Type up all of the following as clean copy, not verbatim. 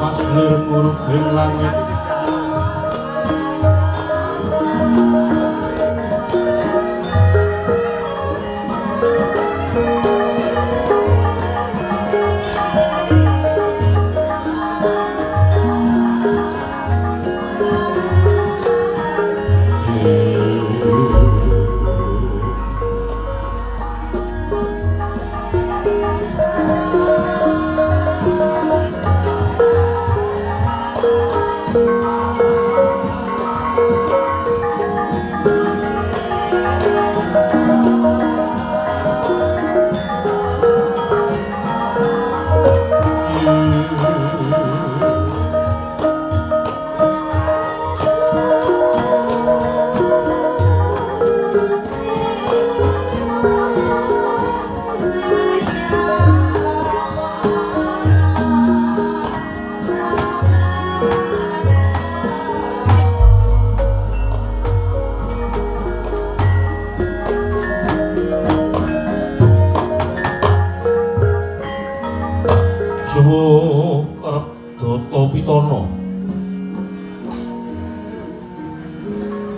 Paslir murubing langit.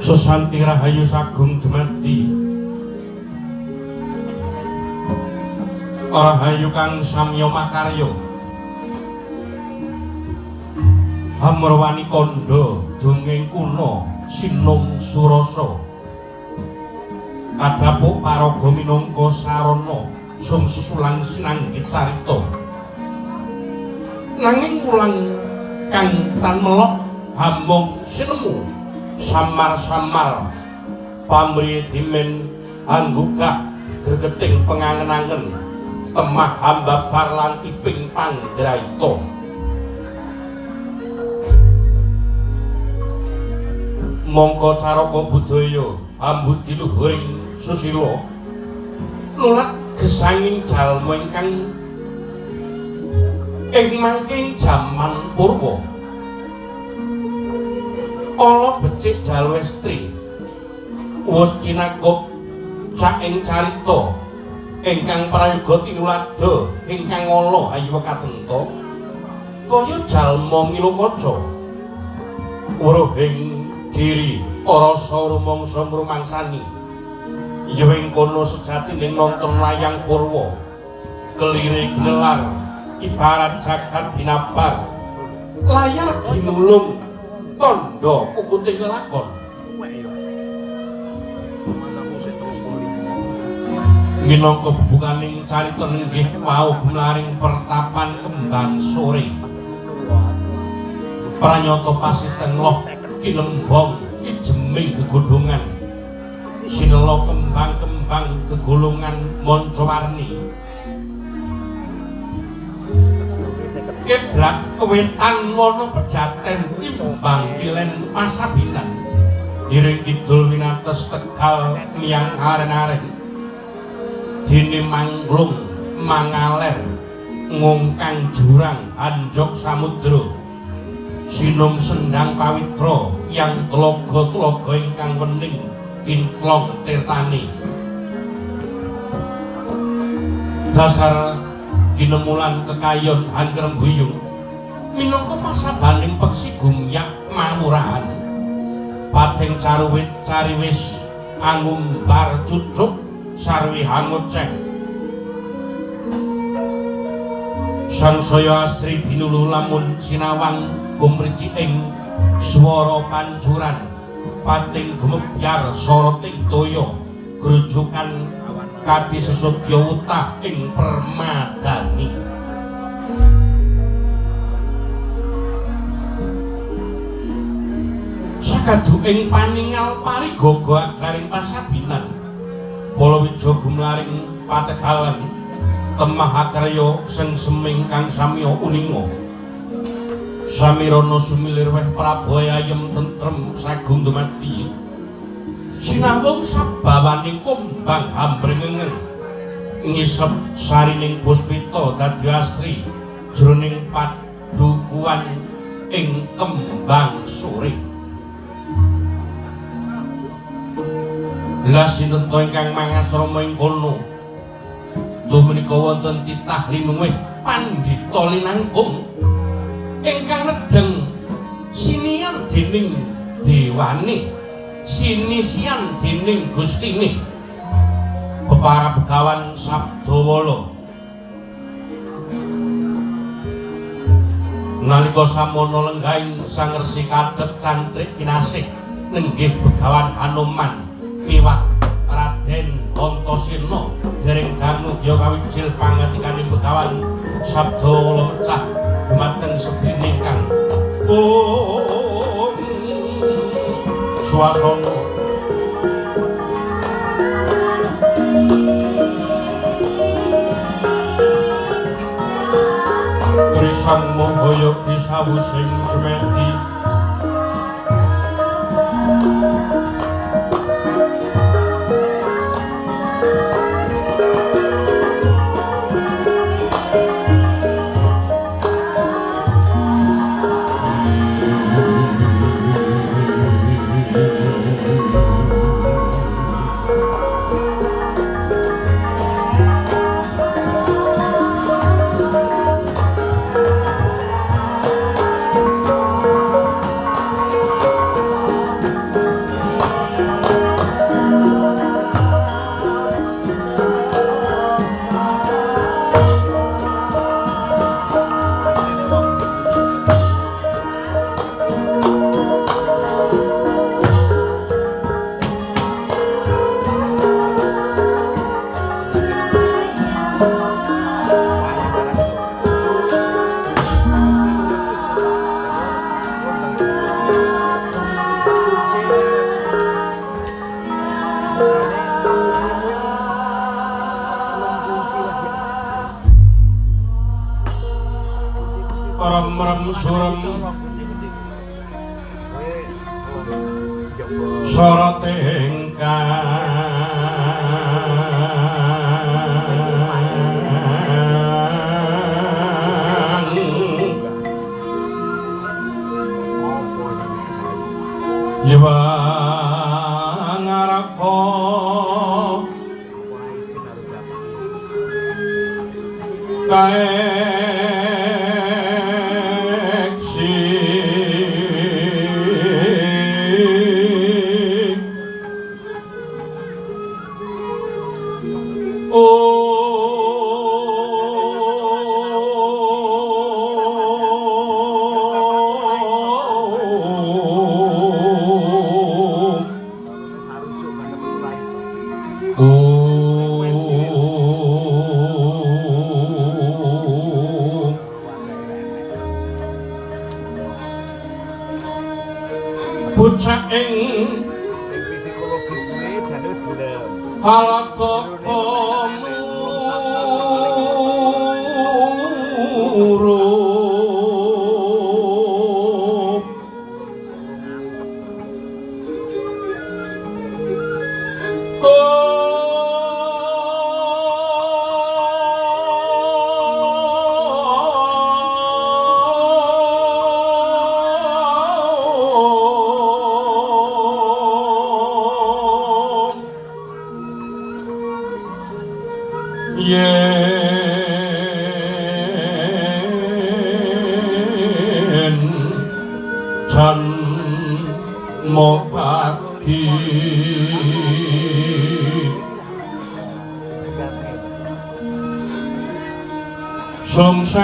Sesanti rahayu sagung dumadi, rahayu kang samya makarya, hamurwani kandha dongeng kuna sinung surasa, kadhapuk paraga minangka sarana sung sesulang sinanggit carita. Nanging wulang kang tan melok hamung sinemu samar-samar pamriye dimen anggugah gregeting pengangen-angen temah hambabar lan tiping panggraita. Mongko caraka budaya ambudi luhuring susila nulat gesanging jalma ingkang ing mangking jaman purwa. Ala becik jalwestri wus cinakup caing carita ingkang prayoga tinuladha ingkang ala ayu katenta kaya jalma ngilokaca weruhing diri rasa rumangsa ngrumangsani ya ing kono sejatine nonton wayang purwa kelire ginelar ibarat jagat binabar layar ginulung tandha kukuting lelakon. Minangka bubukaning carita nenggih wau gumlaring pertapan kembang sore. Pranyata pasiteng loh kinembong ijeming gegodhongan. Sinela kembang-kembang gegolongan mancawarni. Kiblat wetan wana pejaten imbang kilen pasabinan. Iring kidul winates Tegal miyang aren-aren. Dene mangglung mangaler ngungkang jurang anjok samudra. Sinung sendang pawitra yang tlaga-tlaga ingkang wening kintlong tirtane. Dasar ginemulan kekayon anggrembuyung minangka pasabaning peksi gumyak mawurahan. Pating caruwit cariwis angumbar cucuk sarwi hangoceh. Sangsaya asri dinulu lamun sinawang gumricik ing swara pancuran pating gumebyar soroting toya grujukan kati sesudya wutah ing permadani. Sakadu ing paningal parigaga agaring pasabinan palawija gumlaring pategalan temah akarya sengseming kang samya uninga. Samirana sumilir weh prabaya ayem tentrem sagung dumadi. Sinawung sabawaning kumbang hambrengenge ngisep sarining puspita dadi asri jroning padukuhan ing kembang sore. Lah sinten to ingkang mangasrama ing kono? Duh menika wonten titah linuwih pandhita linangkung. Ingkang nedheng sinian dening dewane, sinisian dening gustine. Para Begawan Sabdawala nalika samono lenggahing Sang Resi kadhep cantrik kinasih nenggih Begawan Hanuman miwah Raden Antasena dereng dangu gya kawijil pangantikane Begawan Sabdawala mecah dumateng sepine kang om swasana. Risang Mahaya kisawusing semedi rem surem sorot ingkang yiwa ngaraka kae bocah ing sing psikologis kuwi jane wis gelem. Alataka murup yen janma bakti sukses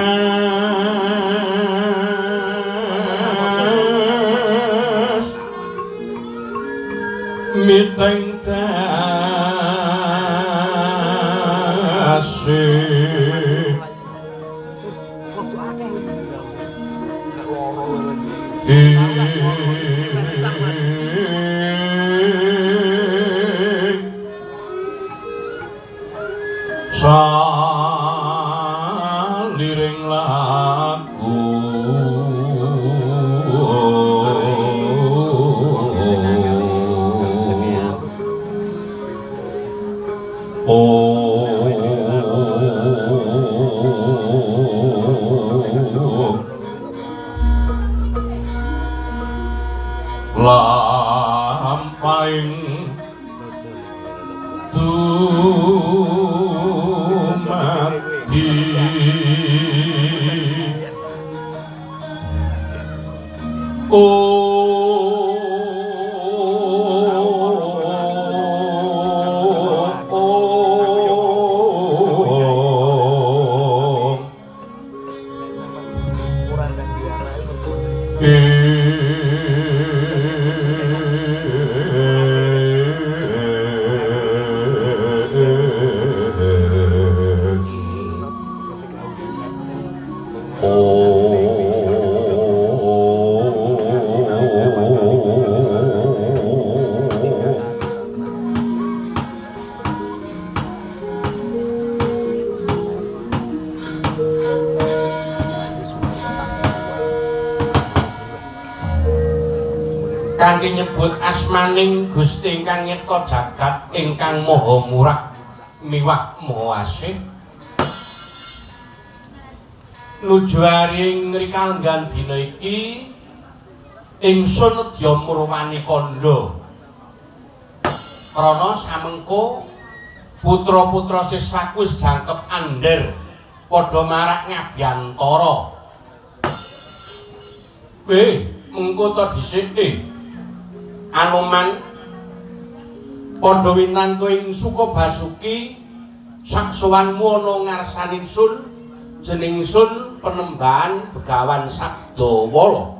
miteng dasi saliring laku oh lampaing dumadi. Oh. Ora ndang diarani mergo ketika hubungan Oh. Kanthi nyebut asmaning Gusti ingkang nyipta jagat ingkang maha murah miwah maha asih, nuju ari ing rikalenggan dina iki ingsun nedya murwani kandha krana samengko putra-putra siswaku wis jangkep andher padha marak ngabyantara. Weh, mengko ta dhisik Anoman padha winantu ing Sukabasuki saksowanmu ana ngarsaning sun jeneng sun penembahan Begawan Sabdawala.